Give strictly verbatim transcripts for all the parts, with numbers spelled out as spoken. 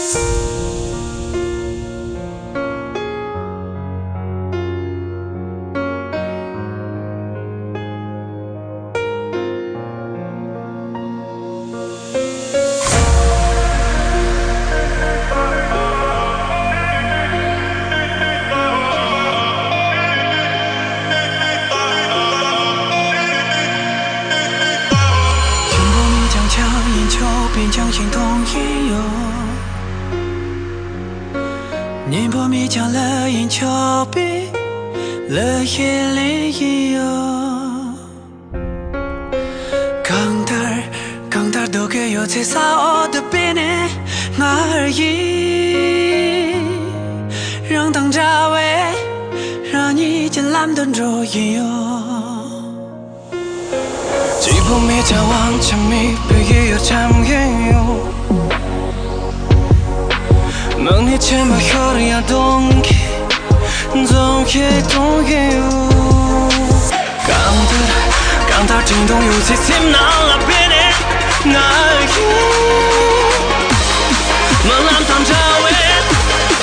ཆེན་པོ་མིན་ཀྱང་ཆང་ཡིན་ཆོག་པས། ཆང་ཞིང་འཐུང་བཞིན་ཡོད། སྙན་པོ་མིན་ཀྱང་གླུ་ཡིན་ཆོག་པས། གླུ་གཞས་ལེན་བཞིན་ཡོད། གང་ལྟར་གང་ལྟར་སྡོད་ཀྱི་ཡོད་ཚེ་ས་འོག་ཏུ་སྦས་ནས་ང་ཡི་རང་དང་འདྲ་བའི་རང་ཉིད་ཀྱི་ལམ་དུ་འགྲོ་བཞིན་ཡོད། སྐྱིད་པོ་མེད་ཀྱང་དབང་ཆ་མེད་པའི་ཡུལ་འཁྱམས་ཡིན་ཡོད། མིག་ནས་མཆི་མ་ཤོར་ཡང་གདོང་གི་འཛུམ་ཞིག་གཏོང་གི་ཡོད། གང་ལྟར་གང་ལྟར་དྲན་གདུང་ཡོད་ཚེ་སེམས་ནང་ལ་སྦས་ནས་ང་ཡི་རྨི་ལམ་དང་འདྲ་བའི་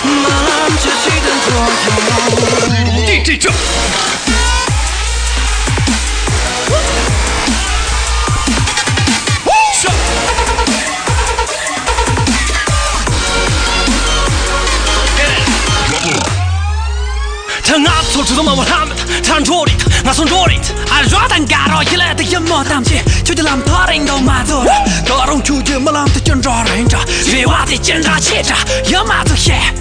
རྨི་ལམ་ཅི་ཞིག་ཏུ་འགྲོ་ཡོད། ཏི་ཏི་ཅོ། ད་ང་ཚོ་ཁྲོ་དོ་མ་བ་ལྷམ་ད་འགྲོ་རེད། ང་ཚོ་འགྲོ་རེད། ཨ་རོ་དང་དགའ་རོགས་ཡིད་ལ་དེ་ཡིན་མོ་ཐམས་ཅད་ཁྱོད་ཀྱི་ལམ་ཐག་རིང་དུ་མ་འཛུལ། ད་རུང་ཁྱོད་ཀྱི་རྨི་ལམ་དེ་ཅི་འདྲ་རིང་དྲགས། རེ་བ་དེ་ཅི་འདྲ་ཆེ་དྲགས་ཡིན་མ་ཚོ་ཤེས།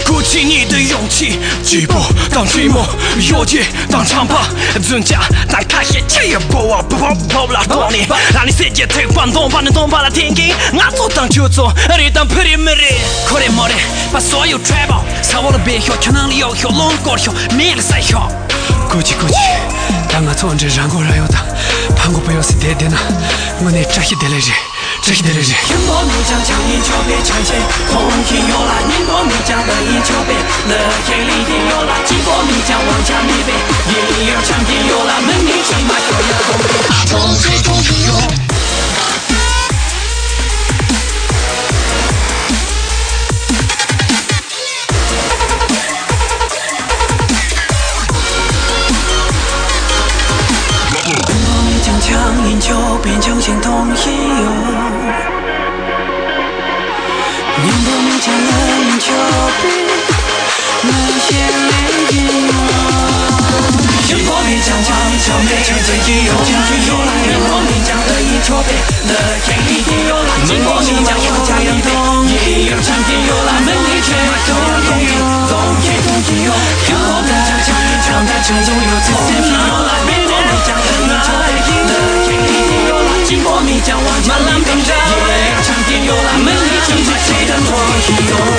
སྐུ་མཁྱེན་ཉིད་དུ་ཡོང་ཆེད་སྐྱིད་པོ་དང་སྲིང་མོ་ཡོ་བྱད་དང་ཁྲམ་པ་རྫུན་ཆ་དང་ཁ་ཤས་ཆེ་ཡི་བོ་བ་བོ་བོ་ལ་གཏོང་ནས་ཨ་ནི་ཟེར་གྱི་ཐེག་པ་འདོམས་པ་ནི་འདོམས་པ་ལ་འཐེན་གིན་ང་ཚོ་དང་ཁྱོད་ཚོ་རེད་དམ་ཕུ་རེད་མི་རེད། ཁོ་རེ་མོ་རེ་པ་སོ་ཡོ་ཁྲེ་བོ་ས་འོག་ལ་སྦས་ཤོག་ཁྱོད་ནང་ལ་ཡོག་ཤོག་རླུང་བསྐོར་ཤོག་མེ་ལ་ཟ་ཤོག་ཀུ་ཅི་ཀུ་ཅི། ད་ང་ཚོ་འདྲེ་རང་མགོ་ར་ཡོད་དང་ཕ་མགོ་པ་ཡོད་སི་བསྡད་བསྡད་ན་དངོས་གནས་བཀྲ་ཤིས་བདེ་ལེགས་རེད། བཀྲ་ཤིས་བདེ་ལེགས་རེད། ཞིམ་པོ་མིན་ཀྱང་ཆང་ཡིན་ཆོག་པས། ཆང་ཆེན་འཐུང་བཞིན་ཡོད་ལ། སྙན་པོ་མིན་ཀྱང་གླུ་ཡིན་ཆོག་པས། གླུ་གཞས་ལེན་བཞིན་ཡོད་ལ། སྐྱིད་པོ་མིན་ཀྱང་དབང་ཆ་མེད་པས། ཡིད་ཡུལ་འཁྱམས་ཀྱིན་ཡོད་ལ། མིག་ནས་མཆི་མ་ཤོར་ཡང་གདོང་གི་འཛུམ་ཞིག་གཏོང་བཞིན་ཡོད། ཀྱང་ཆང་ཡིན་ཆོག་པས། ཆང་ཞིང་འཐུང་བཞིན་ཡོད། སྙན་པོ་མིན་ཀྱང་གླུ་ཡིན་ཆོག་པས། གླུ་གཞས་ལེན་བཞིན་ཡོད། ཞིམ་པོ་མིན་ཀྱང་ཆང་ཡིན་ཆོག་པས། ཆང་ཆེན་གྱི་ཡོང་ཆོག་ཡོད་ལ། སྙན་པོ་མིན་ཀྱང་གླུ་ཡིན་ཆོག་པས། གླུ་གཞས་ལེན་བཞིན་ཡོད་ལ། སྙན་པོ་མིན་ཀྱང་དབང་ཆ་ཡིན་ཏེ། ཡིད་ཡུལ་འཁྱམས་ཀྱིན་ཡོད་ལ། མིག་ནས་མཆི་མ་ཤོར་ཡང་གདོང་གི་འཛུམ་ཞིག་གཏོང་བཞིན་ཡོད། ཞིམ་པོ་མིན་ཀྱང་ཆང་ཡིན་ཆོག་པས། ཆང་འཐུང་ཡོད་ཚེ་སེམས་ནང་ལ་སྦས་ནས་ཀྱང་ང་ཡི་འདུ་ཤེས་ཡོད་ལ། གཅིག་པོ་མིན་ཀྱང་དབང་ཆ་མིན་པའི་ཡིད་ལ་འཁྱམས་ཀྱིན་ཡོད་ལ། མི་ལ་ཅི་ཞིག་བྱེད་དམ་འགྲོ་བཞིན་ཡོད།